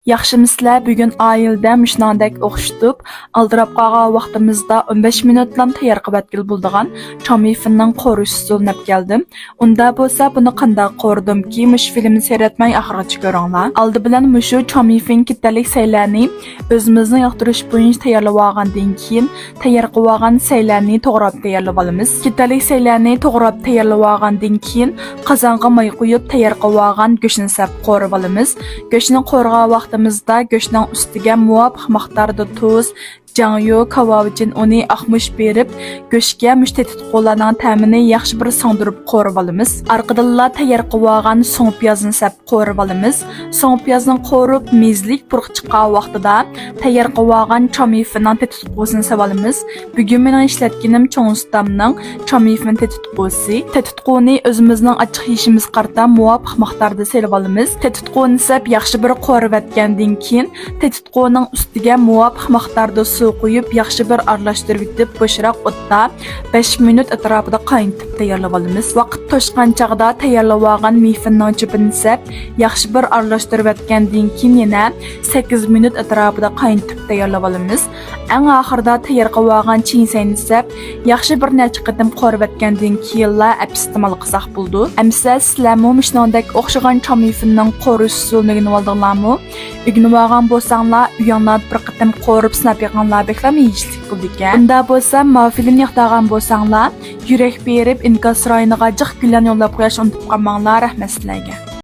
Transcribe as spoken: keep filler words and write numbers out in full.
ياخشىمۇسىلەر؟ بۈگۈن ئائىلىدە مۇشۇنىڭدەك ئوخشىتىپ، ئالدىراپ قالغان ۋاقتىمىزدا ئون بەش مىنۇتلام تەييار قىلىۋەتكىلى بولىدىغان چامىفىننىڭ قورۇش ئۇسۇلىنى ئەپ كەلدىم. ئۇندا بولسا بۇنى قانداق قورۇدۇمكى، مۇشۇ فىلىمنى سەيرەتمەي ئاخىرغىچە كۆرۈڭلار. ئالدى بىلەن مۇشۇ چامىفىن كېتەرلىك سەيلەرنى ئۆزىمىزنىڭ ياقتۇرۇش بويىچە تەييارلىۋالغاندىن كېيىن، تەييار قىلىۋالغان سەيلەرنى توغراپ تەييارلىۋالىمىز. كېتەرلىك سەيلەرنى توغراپ تەييارلىۋالغاندىن كېيىن، قازانغا ماي قۇيۇپ، تەييار قىلىۋالغان گۆشنى سەپ قورۇۋالىمىز. گۆشنى قورۇغان ۋاقتىمىزدا گۆشنىڭ ئۈستىگە مۇۋاپىق مىقداردا تۇز، جاڭيۇ، كاۋاۋىچىن ئۇنى، ئاقمۇچ بېرىپ، گۆشكە مۇشۇ تېتىتقۇلارنىڭ تەمىنى ياخشى بىر سىڭدۈرۈپ قورۇۋالىمىز. ئارقىدىنلا تەييار قىلىۋالغان سوڭ پىيازنى سەپ قورۇۋالىمىز. سوڭ پىيازنى قورۇپ، مېزىلىك پۇرىقى چىققان ۋاقتىدا تەييار قىلىۋالغان چامىفىننىڭ تېتىتقۇسىنى سېلىۋالىمىز. بۈگۈن مېنىڭ ئىشلەتكىنىم چوڭ ئۇستامنىڭ چامىفىن تېتىتقۇسى. تېتىتقۇنى ئۆزىمىزنىڭ ئاچچىق يېيىشىمىزگە قارىتا مۇۋاپىق مىقداردا سېلىۋالىمىز. تېتىتقۇنى سەپ ياخشى بىر قورۇۋەتكەندىن كېيىن، تېتىتقۇنىڭ ئۈستىگە مۇۋاپىق مىقداردا سۇ قۇيۇپ، ياخشى بىر ئارىلاشتۇرۇۋېتىپ، بوشراق ئوتتا بەش مىنۇت ئەتراپىدا قاينىتىپ تەييارلىۋالىمىز. ۋاقىت توشقان چاغدا تەييارلىۋالغان مىفىننىڭ چۆپىنى سەپ، ياخشى بىر ئارىلاشتۇرۇۋەتكەندىن كېيىن، يەنە سەككىز مىنۇت ئەتراپىدا قاينىتىپ تەييارلىۋالىمىز. ئەڭ ئاخىرىدا تەييار قىلىۋالغان چىنسەينى سەپ، ياخشى بىر نەچچە قېتىم قورۇۋەتكەندىن كېيىنلا ئەپ ئىستېمال قىلساق بولىدۇ. ئەمىسە سىلەرمۇ مۇشۇنىڭدەك ئوخشىغان چامىفىننىڭ قورۇش ئۇسۇلىنى ئۆگىنىۋالدىڭلارمۇ؟ ئۆگىنىۋالغان بولساڭلار، ئۆيۈڭلاردا بىر قېتىم قورۇپ سىناپ بېقىڭلار، بەكلا يېيىشلىك بولىدىكەن. ئۇنداق بولسا، ماۋۇ فىلىمنى ياقتۇرغان بولساڭلار، يۈرەك بېرىپ، ئىنكاس رايونىغا جىق گۈللەرنى يوللاپ قويۇشنى ئۇنتۇپ قالماڭلار. رەھمەت سىلەرگە.